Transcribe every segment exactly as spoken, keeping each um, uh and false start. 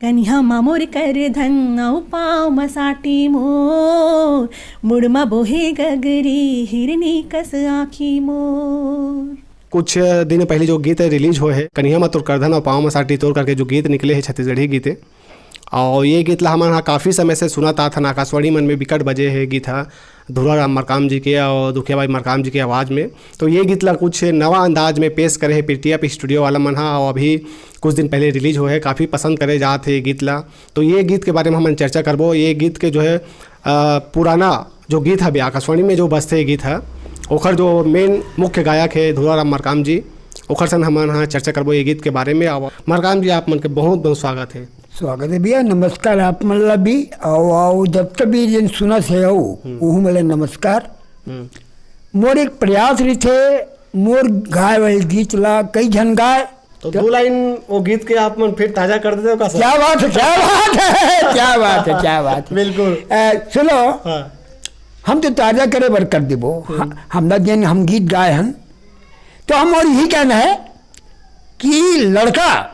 कनिहा मा मोर कर धन अउ पाँव म साटी मोर, मुड़ म बोहे गगरी हिरनी कस आँखी मोर। कुछ दिन पहले जो गीत रिलीज होए हे, कनिहा मा तोर करधन अउ पाँव म साटी तोर करके जो गीत निकले हे, छत्तीसगढ़ी गीत हे। और ये गीत ला हमन हा काफ़ी समय से सुनत आत हन, आकाशवाणी मन में बिकट बजे हे गीत हा, धुरा राम मरकाम जी के और दुखिया बाई मरकाम जी के आवाज़ में। तो ये गीत ला कुछ नवा अंदाज में पेश करे हे पीटीएफ स्टूडियो वाला मन हा, और अभी कुछ दिन पहले रिलीज होए हे, काफ़ी पसंद करे जात हे ये गीत ला। तो ये गीत के बारे में हमन चर्चा करबो। ये गीत के जो है, अ, पुराना जो गीत हवे, आकाशवाणी में जो बजथे ये गीत ह, ओखर जो मेन मुख्य गायक हे धुरा राम मरकाम जी, ओखर संग हमन ह चर्चा करबो ये गीत के बारे में। और मरकाम जी, आप मन के बहुत बहुत स्वागत हे। स्वागत हे भैया, नमस्कार आप मन ला भी। अउ, अउ जब तक भी जिन सुनत हे अउ, हम्म। उहू मन ला नमस्कार। हम्म। मोर एक प्रयास रहिथे, मोर गाय वाले गीत ला कई झन गाय, तो दो लाइन वो गीत के आप मन फिर ताजा कर देते हो का सर? क्या बात है, क्या बात है, क्या बात है, क्या बात है। बिल्कुल। ए, सुनो, हाँ। हम तो ताजा करे बर कर देबो। हम्म। ह-, हमरा जेन हम गीत गाए हन, तो हम और यही कहना है कि लड़का,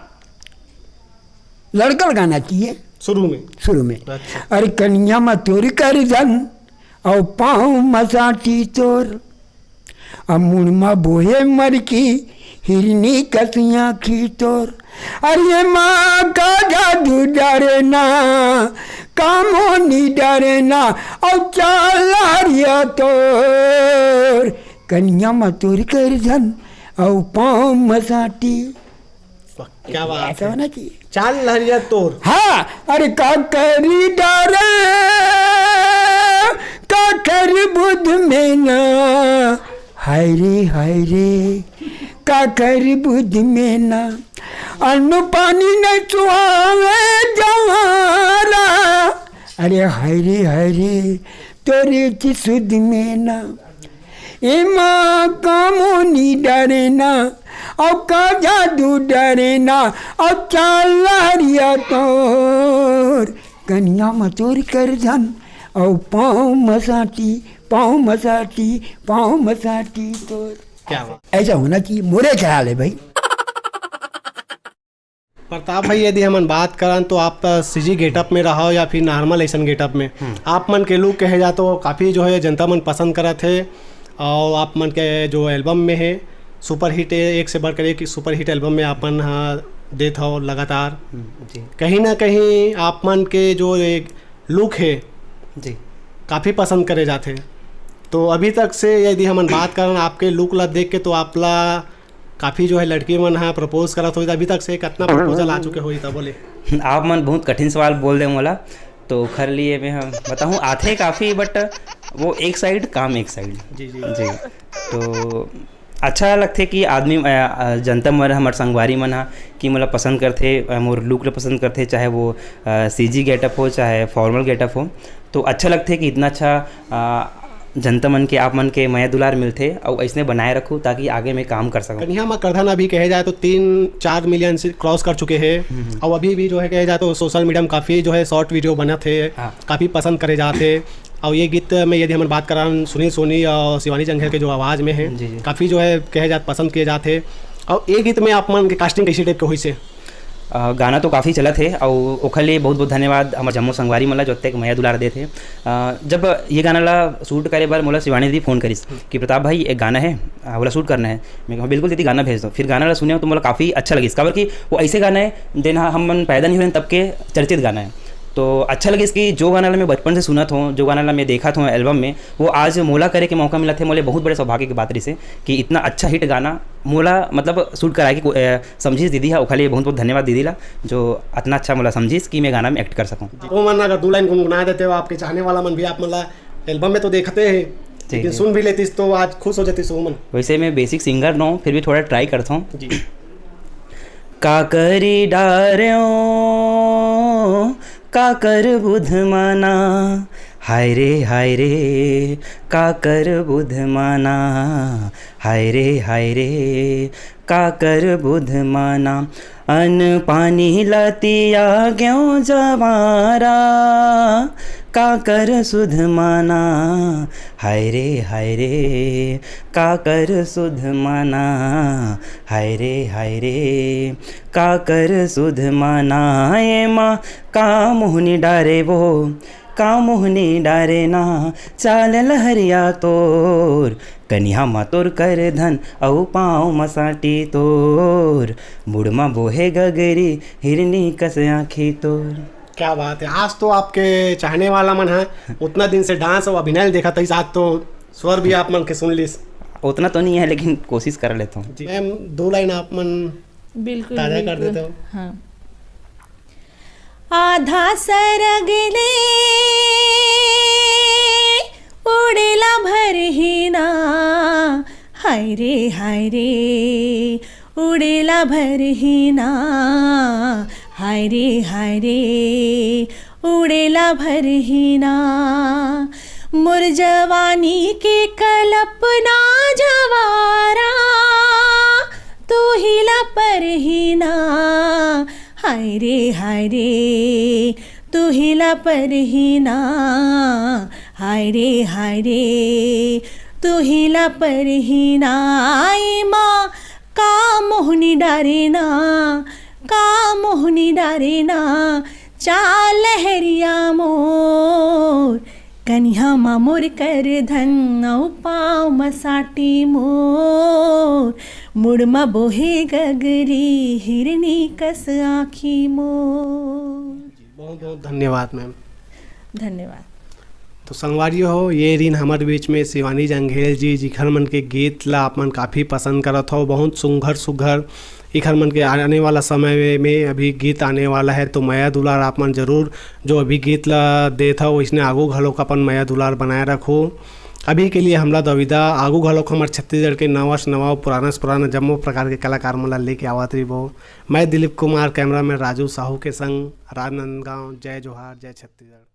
लड़का गाना चाहिए शुरू में। शुरू में। अच्छा। अरे कनिया मा तोर कर धन, अउ पाँव म साटी तोर, अ मुड़ म बोहे मरकी हिरनी कस आँखी तोर। अरे माँ का जादू डरे ना, का मोनी डरे ना, अउ चाल हरिया तोर, कनिया म तोर कर धन, अउ पाँव म साटी। वाह, क्या बात ऐसा है। होना चाहिए। चाल लहरिया तोर। हाँ, अरे का करी डरे, का करी बुध में ना, हाय रे, हाय रे, का करी बुध में ना, अन्न पानी नहीं चुहावे जवारा, अरे हाय रे, हाय रे, तोरे की सुध में ना, एमा कामोनी डरे ना, अउ का जादू डरे ना, अउ चाल लहरिया तोर, कनिया म तोर कर धन, अउ पाँव म साटी, पाँव म साटी, पाँव म साटी तोर। क्या बात। ऐसा होना चाहिए, मोरे ख्याल है भाई। प्रताप भाई, यदि हमन बात करन तो आप त सीजी गेटअप में रहो या फिर नॉर्मल ऐसन गेटअप में, हम्म। आप मन के लुक कहे जा तो काफ़ी जो है जनता मन पसंद करत हे, और आप मन के जो एल्बम में है सुपर हिट, एक से बढ़कर एक सुपर हिट एल्बम में आप मन ह देत हो लगातार। हम्म, जी। कहीं ना कहीं आप मन के जो एक लुक है जी। काफ़ी पसंद करे जाते। तो अभी तक से यदि हमन बात करन आपके लुक ला देख के, तो आप ला काफ़ी जो है लड़की मन ह प्रपोज करत होही, अभी तक से कितना प्रपोजल आ चुके होही, तब बोले? आप मन बहुत कठिन सवाल बोल दे मोला, तो ओखर लिए मैं हम बताऊँ, आथे काफ़ी, but वो एक साइड, काम एक साइड। जी, जी। जी। तो अच्छा लगथे कि आदमी, अ, अ, जनता मन, हमर संगवारी मन ह कि मोला पसंद करथे, अ, मोर लुक ल पसंद करथे, चाहे वो, अ, सीजी गेटअप हो, चाहे फॉर्मल गेटअप हो, तो अच्छा लगथे कि इतना अच्छा, अ, जनता मन के, आप मन के मया दुलार मिलथे, अउ अइसने बनाए रखू, ताकि आगे मैं काम कर सकूँ। कनिहा म करधन अभी कहे जाए तो तीन चार मिलियन से क्रॉस कर चुके हैं, हम्म, हम्म। और अभी भी जो है कहे जाए तो सोशल मीडिया में काफ़ी जो है शॉर्ट वीडियो बनत हे, हाँ। काफ़ी पसंद करे जात हे। और ये गीत में यदि हमन बात करन सुनील सोनी और शिवानी जंघर के जो आवाज़ में है, जी, जी। काफ़ी जो है कहे जात पसंद किए जात हे। और ये गीत में आप मन के कास्टिंग कैसे टाइप के होइस हे? अ, गाना तो काफ़ी चलत हे, अउ ओखर लिए बहुत-बहुत धन्यवाद हमर जम्मो संगवारी मन ला, जो अतेक मया दुलार देत हे। अ, जब ये गाना ला शूट करे बर मोला शिवानी दीदी फ़ोन करिस कि, "प्रताप भाई, एक गाना है, अ, ओला शूट करना है।" मैं कहा, "बिल्कुल दीदी, गाना भेज दो।" फिर गाना ला सुने तो मोला काफ़ी अच्छा लगिस, काबर कि वो ऐसे गाना है, जेन ह हमन पैदा नहीं होए तब के चर्चित गाना है। तो अच्छा लगिस कि जो गाना ला मैं बचपन से सुनत हूँ, जो गाना ला मैं देखत हूँ एल्बम में, वो आज मोला करे के मौका मिलत हे, मोले बहुत बड़े सौभाग्य के बात रहिस हे कि इतना अच्छा हिट गाना मोला, मतलब, शूट कराए के को-, अ, समझिस दीदी हा, ओखर लिए बहुत-बहुत धन्यवाद दीदी ला, जो अतना अच्छा मोला समझिस कि मैं गाना में एक्ट कर सकूँ। तो मन अगर दो लाइन गुनगुना देते हो, आपके चाहने वाला मन भी आप मन ला एल्बम में तो देखते हैं, जी, लेकिन जी। सुन भी लेतिस तो आज खुश हो जातिस वो मन। वैसे मैं बेसिक सिंगर नो हूँ, फिर भी थोड़ा ट्राई करता हूँ। जी। का करी डार्यो, का कर बुध माना, हाय रे, हाय रे, का कर बुध माना, हाय रे, हाय रे, का कर बुध माना। अन्न पानी ला तियाग्यों जवारा, काकर सुध माना, हाय रे हाय रे, काकर सुध माना, हाय रे हाय रे, काकर सुध माना। एमा का मोहनी डारे वो, का मोहनी डारे ना, चाल लहरिया तोर, कनिहा मा तोर कर धन, अउ पाँव मा साटी तोर, मुड़ मा बोहे गगरी, हिरनी कस आँखी तोर। क्या बात है, आज तो आपके चाहने वाला मन है, उतना दिन से डांस और अभिनय देखा था, आज तो स्वर भी आप मन के सुन लिस। उतना तो नहीं है, लेकिन कोशिश कर लेता हूँ। जी मैम, दो लाइन आप मन बिल्कुल, ताजा कर बिल्कुल। देते हो। हाँ। आधा सरग ले उड़ेला भरहिना, हाय रे हाय रे, उड़ेला भरहिना, हाय रे हाय रे, उड़ेला भरहिना। मोर जवानी के कल्पना जवारा, तू ही ला परहिना, हाय रे हाय रे, तू ही ला परहिना, हाय रे हाय रे, तू ही ला परहिना। आई माँ का मोहनी डारे ना, का मोहनी डारे ना, चाल लहरिया मोर, कनिहा मा मोर कर धन, अउ पाँव मा साटी मोर, मुड़ मा बोहे गगरी, हिरनी कस आँखी मोर। बहुत बहुत धन्यवाद मैम। धन्यवाद। तो संगवारी हो, ये रिहिन हमर बीच में शिवानी जंघेल जी, जिखर मन के गीत ला आप मन काफ़ी पसंद करत हो। बहुत सुघर सुघर इखर मन के आने वाला समय में, में अभी गीत आने वाला है, तो मया दुलार आप मन जरूर जो अभी गीत ला देत हो, इसने आगू घलोक अपन मया दुलार बनाए रखो। अभी के लिए हमला दविदा, आगू घलोक हमर छत्तीसगढ़ के नवा से नवा, पुराना से पुराना जम्मो प्रकार के कलाकार मन ला लेके आवत रहिबो। मैं दिलीप कुमार, कैमरामैन राजू साहू के संग राजनांदगांव। जय जोहार, जय छत्तीसगढ़।